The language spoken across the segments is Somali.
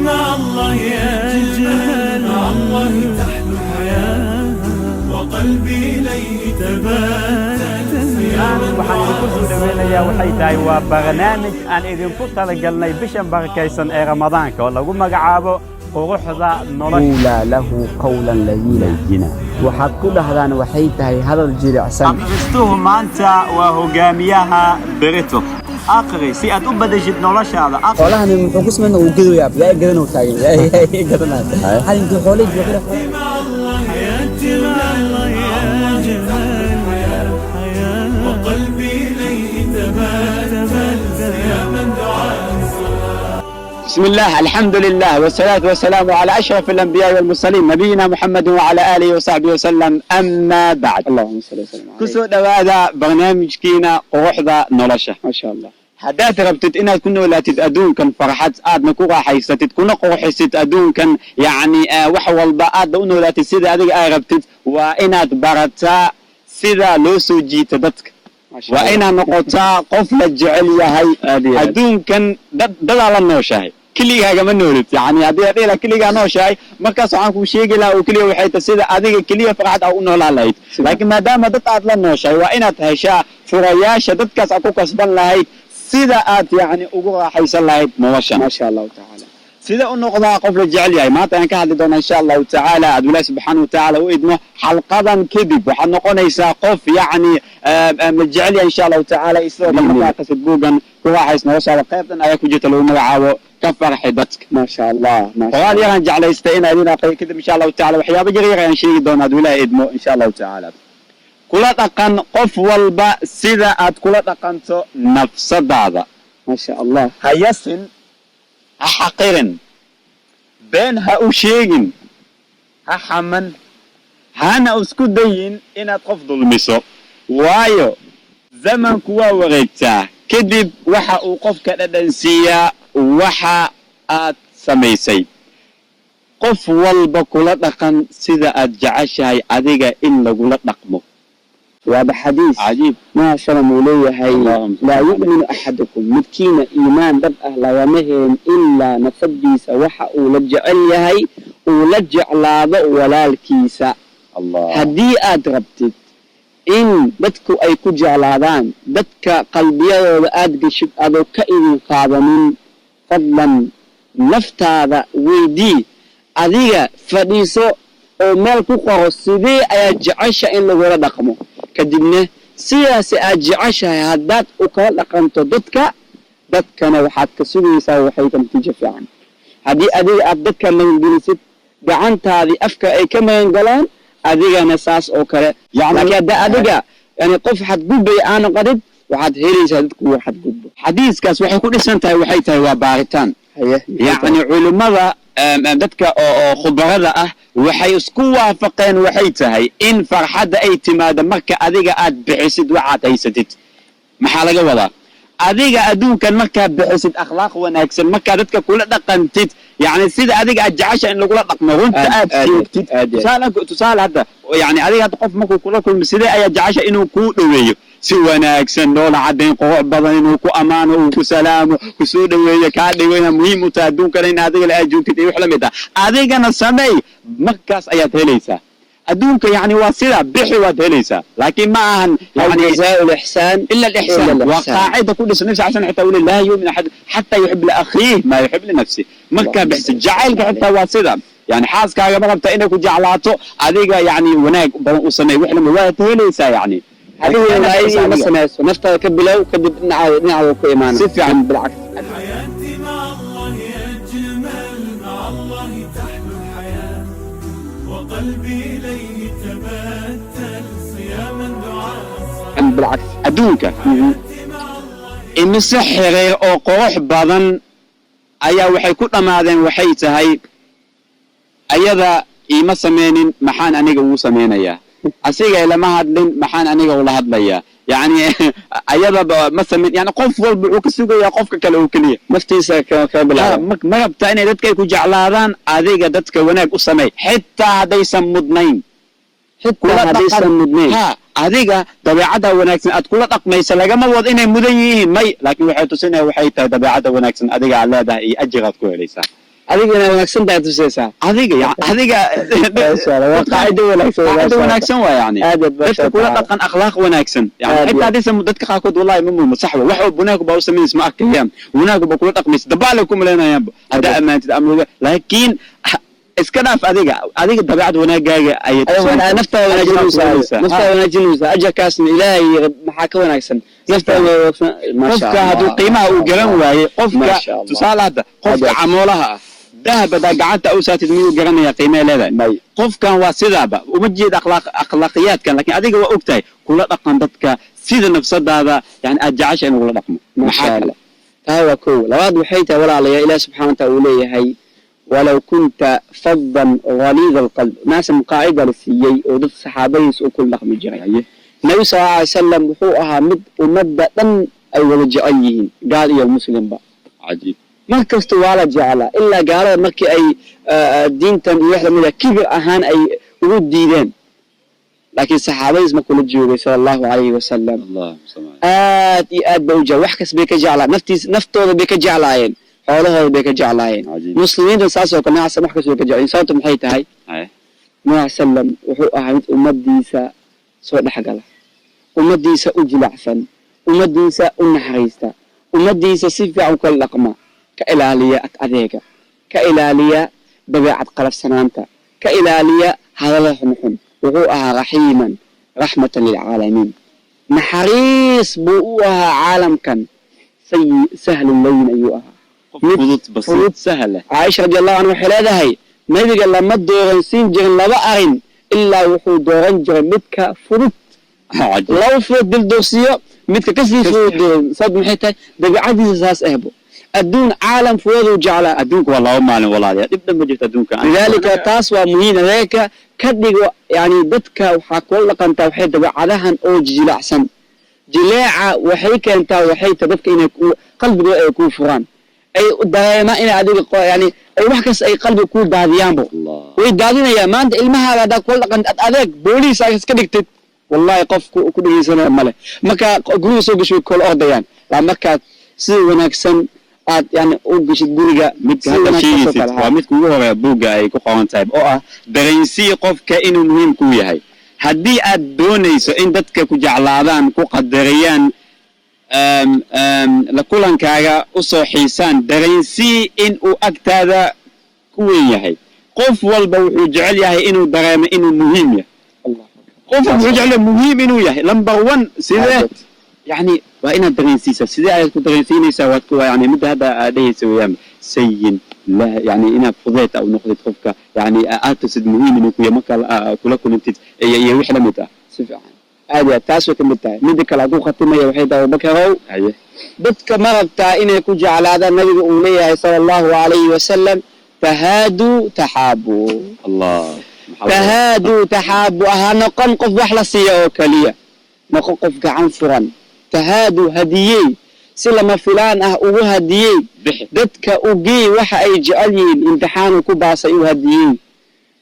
مع الله أجمل، مع الله تحلو الحياة وقلبي إليه تبتل. Waxaan idinku soo dhaweynayaa waxay tahay waa barnaamij aan idinku talagalnay bishan barakaysan ee Ramadaanka oo lagu magacaabo Quruxda Nolosha. قولا له قولا لينا, waxaad ku dhahdaan waxay tahay hadal jilicsan. Akhristuhu maanta waa hogaamiyaha berito. Aqri si aad u badashid noloshaada. Xoolahani muxuu ku sameynaa? Uu gadoyaa, yaa gadan uu taagan, yaa gadanaa xalintii xoolihii. مع الله حياتي مع الله أجمل وقلبي إليه تبتل يا من دعاء. بسم الله، الحمد لله، والصلاة والسلام على أشرف الأنبياء والمرسلين، نبينا محمد وعلى آله وصحبه وسلم، أما بعد. اللهم صل وسلم عليه. Kusoo dhawaada barnaamijkiina Quruxda Nolosha. ما شاء الله. Haddaad rabtid inaad ku noolaatid adduunkan farxad, aadna ku raaxaysatid, kuna qurxisid adduunkan, yacni wax walba aadna u noolaatid sida adiga aad rabtid, waa inaad barataa sida loo soo jiito dadka. ما شاء Waa الله. inaad noqotaa qof la jecel yahay. Aad iyo aad. Adduunkan dad dadaa la nooshahay, keligaagama noolid. Yani haddii aad dhihi lahaa keligaa nooshahay, markaas waxaan kuu sheegi lahaa oo keliya waxay tahay sida adiga keliya farxad aa u noolaan lahayd. Laakiin maadaama dad aad la nooshahay, waa inaad heshaa furayaasha dadkaas aad ku kasban lahayd, sida aad yani ugu raaxaysan lahayd nolosha. ما شاء الله تعالى. Sida u noqdaa qof la jecel yahay maanta ayaan ka hadli doonaa, insha Allahu tacaala, hadduu Ilahi subxaana watacaala u idmo. Xalqadan kadib waxaad noqonaysaa qof yacni la jecel yahay, insha Allahu tacaala. Iyo sidoo kale markaa aqrisid buuggan Ku Raaxays Noloshaada, qaybtan ayaa ku jirta lagu magacaabo Ka Farxi Dadka. ما شاء الله، ما شاء Qoraal الله. yaraan jeclaystay inaa idin aqriyo. Kadib, insha Allahu tacala, waxyaabo yar yar ayaan sheegi doonaa, hadduu Ilahi idmo, insha Allahu tacaala. Kula dhaqan qof walba sida aad kula dhaqanto nafsadaada. ما شاء الله. Ha yasin, ha xaqirin, been ha u sheegin, ha xaman, hana isku dayin inaad qof dulmiso, waayo zamanku waa wareegtaa. Kadib waxa uu qofka dhadhansiiyaa waxa aad samaysay. Qof walba kula dhaqan sida aad jeceshahay adiga in lagula dhaqmo. Waaba xadiis. Cajiib. Maashalam uu leeyahay. اللهم صل لا على يؤمن أحدكم, midkiina iimaan dhab ah lagama helin ilaa nafadiisa waxa uu la jecel yahay uu la jeclaado walaalkiisa. Allah. Haddii aad rabtid in dadku ay ku jeclaadaan, dadka qalbiyadooda aad geshid adoo ka idin qaadanin, fadlan naftaada weydii, adiga fadhiiso oo meel ku qoro sidee ayaad jecesha in lagula dhaqmo. Kadibna sidaasi aad jeceshahay haddaad u kala dhaqanto dadka, dadkana waxaad ka sugaysaa waxay ka natiijo fiican. Haddii adiga aad dadka magangelisid, gacantaadii afka ay ka magangalaan, adigana saas oo kale. Laakiin hadda adiga yani qof xadgudbaya aa noqonid, waxaad helaysaa dadku uu xadgudbo. Xadiiskaas waxay ku dhisan tahay waxay tahay waa baaritaan. Haye. Yacni culimmada dadka oo khubarada ah waxay isku waafaqeen waxay tahay in farxadda ay timaado marka adiga aad bixisid waxaad haysatid. Maxaa laga wadaa? Adiga adduunkan markaad bixisid akhlaaq wanaagsan, markaad dadka kula dhaqantid yani sida adiga aad jecesha in lagula dhaqmo, runta aad sheegtid. Aad iyo aad. Tusaale hadda, yani adiga hadda qof markuu kula kulmo, sidee ayaa jecesha inuu kuu dhoweeyo? Si wanaagsan, dhoola caddayn qurux badan, inuu ku ammaano, uu ku salaamo, kusoo dhoweeyo, kaa dhigo inaad muhiim u tahay adduunkana, in adiga la aad joogtid iyo wax la mid ah. Adigana sameey, markaas ayaad helaysaa adduunka. Yani waa sida bixi waad helaysaa, laakiin ma ahan هل yani جزاء الإحسان إلا الإحسان. إلا الإحسان. وقاعدة كل النبي صلى الله عليه وسلم حتى يقول: لا يؤمن أحد حتى يحب لأخيه ما يحب لنفسه. Markaa bixisa jacaylka xitaa waa sida yani xaaskaaga ma rabta inay ku jeclaato, adiga yani wanaag badan u sameey, wax lama waad helaysaa yani. Adiga adiga ma samayso, naftaada ka bilow, kadib dhinacaada dhinacaada ku imaana. Si fiican. بالعكس. حياتي مع الله أجمل، مع الله تحلو الحياة وقلبي إليه تبتل، صياما دعاء الصلاة. بالعكس. Adduunka imise xiriir oo qurux badan ayaa waxay ku dhammaadeen waxay tahay ayada iima sameynin, maxaan aniga ugu samaynayaa? Asiga ilama hadlin, maxaan aniga ula hadlayaa? Yani ayadaba ma samayn. Yani qof walba wuxuu ka sugayaa qofka kale oo keliya. Naftiisa ka bilaaba. Ma rabtaa inay dadka ay ku jeclaadaan? Adiga dadka wanaag u samey, xitaa haddaysan mudnayn. Xitaa Kula haddaysan dhaqan. mudnayn. Ha, adiga dabeecadda wanaagsan aad kula dhaqmaysa lagama wado inay mudan yihiin, may, laakiin waxay tusinaya waxay tahay dabeecadda wanaagsan adiga aad leedahay iyo ajiraad ku helaysaa. Adigana wanaagsan tahay tusaysaa. Adiga adiga. Maasha Allah, waa qaacido wanaagsan. Qaacido wanaagsan waa yani. Aad aad. Dadka kula dhaqan akhlaaq wanaagsan yani. Aad. Xitaa haddii dadka qaarkood, wallahi, ma muhimo, sax wa wax walba wanaag baa u samaynaysa ma arkayaan, wanaag baa kula dhaqmaysa, dabaale ku malaynayaanba haddaa ammaantid ama laakiin iska dhaaf adiga, adiga dabeecad wanaagaaga ayay tusinaysaa. Naftaada wanaajinaysaa. Ajar. Naftaada wanaajinaysaa, ajarkaasna Ilaahay maxaa ka wanaagsan naftaada wanaagsan, maasha. Qofka hadduu qiimaha uu garan waaye qofka Maasha Allah. Tusaale hadda qofka Aad. camoolaha ah, dahab haddaa gacanta u saatid, miyuu garanaya qiimay leedahay? May. Qofkan waa sidaaba uma jeed akhlaaq akhlaaqiyaadkan, laakiin adiga waa ogtahay, kula dhaqan dadka sida nafsadaada yani aad jecesha in lagula dhaqmo. Maasha Maxaa kale? Allah, taa waa kow. Labaad waxay tahay, walaalayaa, Ilaah subxaana wa taala uu leeyahay: "ولو كنت فظا غليظ القلب". Naasam qaacida la siiyey oo dad saxaabadiisa u kula dhaqmi jiray. Nabi sal alla alay salam wuxuu ahaa mid ummadda dhan ay wada jecel yihiin, gaal iyo muslimba. Cajiib. Mar kasta waa la jeclaa, ilaa gaalada markii ay diintan iyo wax lamid a kibir ahaan ay ugu diideen, laakiin saxaabadiis markuu la joogay, sala Allahu calayhi wasalam, Allahumma salli. Aad iyo aad bay u jecel, wax kas bay ka jeclaa, naftiis naftooda bay ka jeclaayeen, xoolahooda bay ka jeclaayeen. Muslimiinta saas oo kale nacsan wax kas bay ka jeclaayeen. Sababta maxay tahay? Nabi sallam wuxuu ahaa mid ummadiisa soo dhexgala, ummadiisa u jilacsan, ummadiisa u naxariista, ummadiisa si fiican u kala dhaqma, ka ilaaliya ad adeega, ka ilaaliya dabeecad qalafsanaanta, ka ilaaliya hadallada xunxun. Wuxuu ahaa رحيما رحمة للعالمين, naxariis buu u ahaa caalamkan. Sayi سهل لين ayuu ahaa. Qof fudud, basiid, sahla. Caaisha radi Allahu canha waxay leedahay: nabiga lama dooransiin jirin laba arin ilaa wuxuu dooran jiray midka fudud. Laba fudud dildoorsiiyo, midka kasii fudud dooran. Sabab maxay tahay? Dabeicadiisa saas ahbo, adduun caalam fududuu jeclaa. Adduunku waa 2 maalin, walaalayaal, dhib dhan ma jirto adduunka. لذلك taas waa muhiim. Adeeka ka dhigo yani dadka waxaa kula dhaqantaa waxay dabeecadahan oo jilacsan. Jileeca waxay keentaa, waxay tahay dadka inay qalbigooda ay kuu furaan, ay dareemaan inay adiga yani ay wax kasta ay qalbiga kuu daadiyaanbo. Allah. Way daadinayaan. Maanta ilmahaaga haddaa kula dhaqan ad adeeg, booliis aad iska dhigtid, wallahi qof ku dhegeysanaya male. Markaa guriga soo gasho way kula ordayaan. Laa markaad sida wanaagsan aad yani u geshid guriga, Midka si hadda wanaagsan soo sheegaysid kala waa midka ugu horeeya buugga ay ku qoran tahay, oo ah dareensii qofka inuu muhiim kuu yahay. Haddii aad doonayso in dadka ku jeclaadaan, ku qadariyaan, la kulankaaga usoo xiisaan, dareensii in uu agtaada ku weyn yahay. Qof walba wuxuu jecel yahay inuu dareemo inuu muhiim yahay. Allah. Qof walba wuxuu jecel yahay muhiim inuu yahay, number one. Sidee yani waa inaad dareensiisaa? Sidee ayaad ku dareensiinaysaa? Waad ku yani midda hadda aad dhehaysa weeyaan sayin la yani inaad fudeed u noqdid qofka, yani aad tusid muhiim inuu ku yahay marka kula kulantid iyo wix la mid ah. Si fiican, aad iyo aad, taas way ka mid tahay. Midda kale aan ku khatimaya waxay tahay, Abubakarow, Haye. dadka ma rabtaa inay ku jeclaadaan? Nabiga uu leeyahay sala Allahu calayhi wasalam: "تهادوا تحابوا". Allah. تهادوا تحابوا. Ha noqon qof wax la siiya oo keliya, noqon qof gacan furan. تهادوا, hadiyey, si lama filaan ah ugu hadiyey. Bixi. Dadka ugee waxa ay jecel yihiin, imtixaanu ku baasay u hadiyey.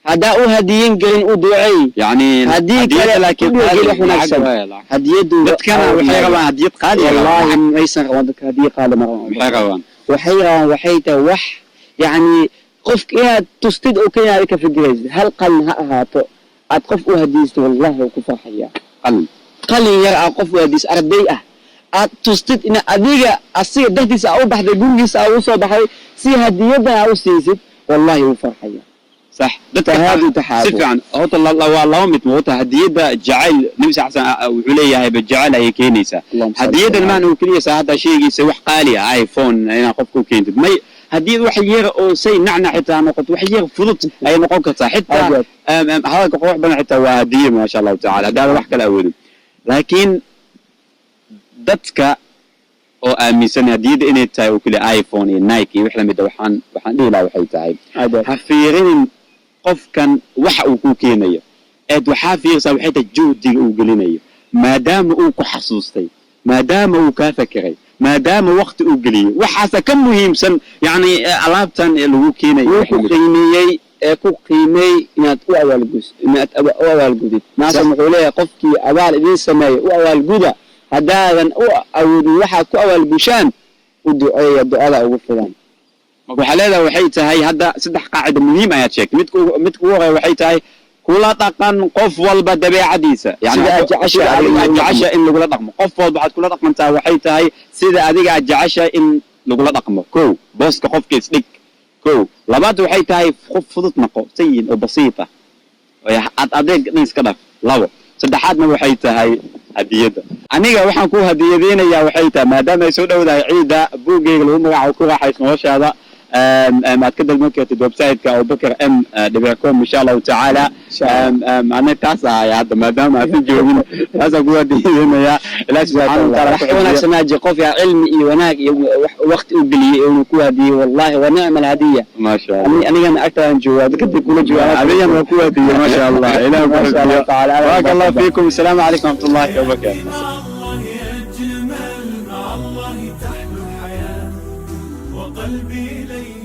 Haddaa u hadiyin gelin, u duceey. Yani Haddii hadiyada kale laakiin ku qaali dhiirigeli wax wanaagsan. lacag waaye, lacag. Hadiyadu Dadkana waxay rabaan hadiyad qaali ah. Wallahi maysan rabaan dadka hadiye qaali, ma rabaan. Maxay rabaan? Waxay rabaan waxay tahay wax yacni qofka inaad tustid oo keliya aad ka fikiraysid. Hal qalin ha ahaato aad qof u hadiyeysto, wallahi wuu ku farxaya. Qalin. Qalin yar aad qof u hadiyeysto, arday ah aad tustid in adiga asiga dartiisa aa u baxday, gurigiisa aa ugu soo baxday si hadiyadan aa u siisid, wallahi wuu farxaya. Sax, dadka تهادوا تحابوا. Si fiican. Horta waa laba mid horta. Hadiyadda jacayl, nabi sal slam wuxuu leeyahay ba jacayl ayay keenaysaa. Allahumma salli Hadiyadan ala. Maana uu keliya saa hadda sheegaysa wax qaali ah, iPhone inaad qofka u keentid, may. Hadiyad wax yar oo say nacna xitaa noqoto, wax yar fudud ayay noqon kartaa xitaa. Aad iyo aad. Hadalka qurux badan xitaa waa hadiye, maasha Allahu tacala, haddaadan wax kala awoodin. Laakiin dadka oo aaminsan hadiyadda inay tahay oo keliya iPhone iyo Nike iyo wax lamid ah, waxaan dhihi lahaa waxay tahay: Aad iyo aad. ha fiirinin qofkan waxa uu ku keenayo, eed waxaa fiirsaa waxay tahay juhdiga uu gelinayo, maadaama uu ku xasuustay, maadaama uu kaa fakeray, maadaama waqti uu geliyey. Waxaasa ka muhiimsan yani alaabtan ee lagu keenayo. Wuu ku qiimeeyey ee ku qiimeey inaad u abaalgus inaad u abaalgudid. Naasam wuxuu leeyahay: qofkii abaal idiin sameeya u abaalguda, haddaadan u awoodin waxaad ku abaalgushaan, u duceeya, ducada ugu filan. Ma Marka waxaa leedahay, waxay tahay hadda saddex qaacida muhiim ayaad sheegtay. Midka ugu horeeya waxay tahay kula dhaqan qof walba dabeecadiisa, yani Sida aad jeceshahay sida adiga adiga aad in lagula jeceshahay in lagula dhaqmo. Qof walba waxaad kula dhaqmantaa waxay tahay sida adiga aad jeceshahay in lagula dhaqmo. Kow, booska qofka isdhig. Kow. Labaad waxay tahay qof fudud noqo, sayin oo basiit ah, aad adeeg dhan iska dhaf. Labo. Saddexaadna waxay tahay hadiyadda. Aniga waxaan ku hadiyadeynayaa waxay tahay, maadaama ay soo dhowdahay ciidda, buuggayga lagu magacaabo Ku Raaxays Noloshaada, aad ka dalban kartid website-ka abubakar m.com, insha Allahu tacaala. Ana taas ahay hadda, maadaama aasan joogin, taasaan ku hadiyadeynayaa. Ilaah subxaana wataala Wax ka wanaagsanaa jir qof yaa cilmi iyo wanaag iyo waqti u geliyey inuu ku hadiyey? Wallahi wa nicma alhadiya. Maasha Allah. Anigana agtaadaan joogaa, kadib kula joogaa. Adigan waa ku hadiyey, maasha Allah. Ilaah ku Maasha Allah xifdiyo. tacaala. بارك الله فيكم، السلام عليكم ورحمة الله وبركاته. مع الله أجمل، مع الله تحلو الحياة وقلبي إليه.